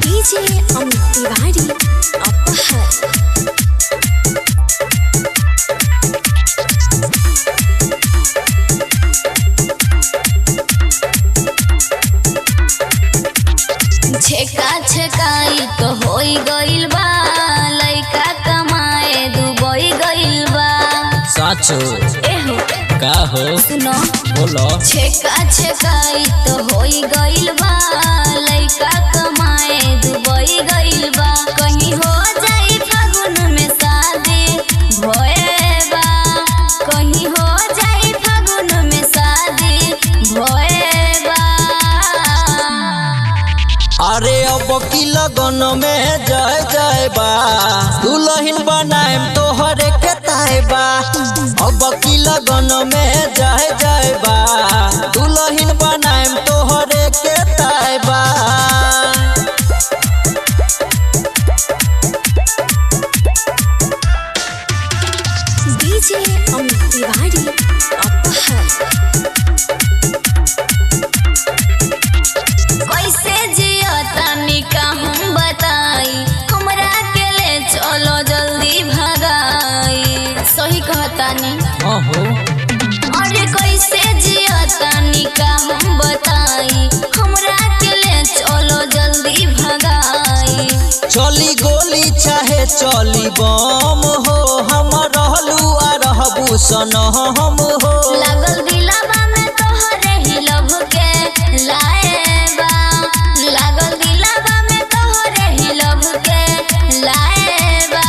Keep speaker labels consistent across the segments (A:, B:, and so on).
A: DJ Amit Tiwari अपहर। छेका छेकाई तो होई गइल बा, लइका कमाए दुबई गइल बा।
B: साचो?
A: एहो।
B: का हो?
A: सुनो।
B: बोलो।
A: छेका छेकाई तो होई गइल बा, लइका कमाए दुबई गइल बा। कहीं हो जाई फागुन में शादी भोए बा, कहीं हो जाई फागुन में शादी भोए बा।
B: अरे अब की लगन में जय जय बा, दुल्हन बनाएम तोहरे के ताय बा। अब की लगन में जय जय बा, दुल्हन बनाएम तोहरे के ताय बा।
A: डीजे अमित तिवारी अपहर। कैसे जियतानी का हम बताई, हमरा के ले चलो जल्दी भगाई। सही कहतानी?
B: हाँ हो।
A: अरे कैसे जियतानी का हम बताई, हमरा के ले चलो जल्दी भगाई।
B: चली गोली चाहे चली बम हो, हम रहलू आ रहबू सनहम हो।
A: लागल दिलावा में तोहरे ही लभ के लाएबा, लागल दिलावा में तोहरे ही लभ के लाएबा।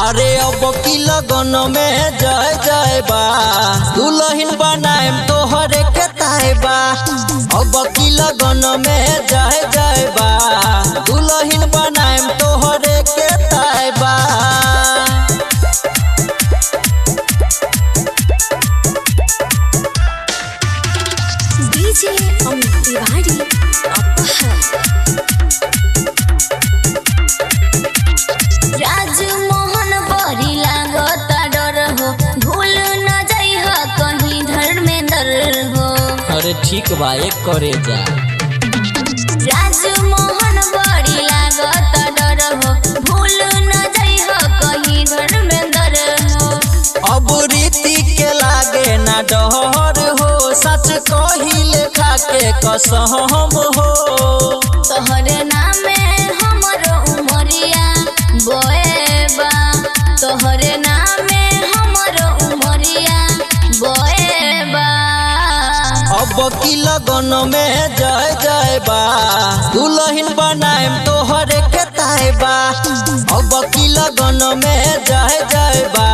B: अरे अब की लगन में जय जय बा, दुल्हन बनाएम तोहरे के ताय बा। अब की लगन में जय जय बा, दुल्हन बनाएम तोहरे के ताय बा।
A: डीजे अमित तिवारी अपहर। राजमोहन बड़ी लागता डर हो, भूल न जाइह कहीं धर्मेंद्र हो।
B: अरे ठीक बा, एक करे जा।
A: राजमोहन बड़ी लागत डर हो, भूल न जाइह कहीं धर्मेंद्र हो।
B: अब रीति के लागे ना डर हो, सच कही लेखा के कसम हो।
A: तोहरे नामे हमर उमरिया बोएबा, तोहरे नामे हमर उमरिया बोएबा।
B: अब की लगन में जय जय बा, दुल्हन बनाएम तोहरे के ताय बा। अब की लगन में जय जय बा,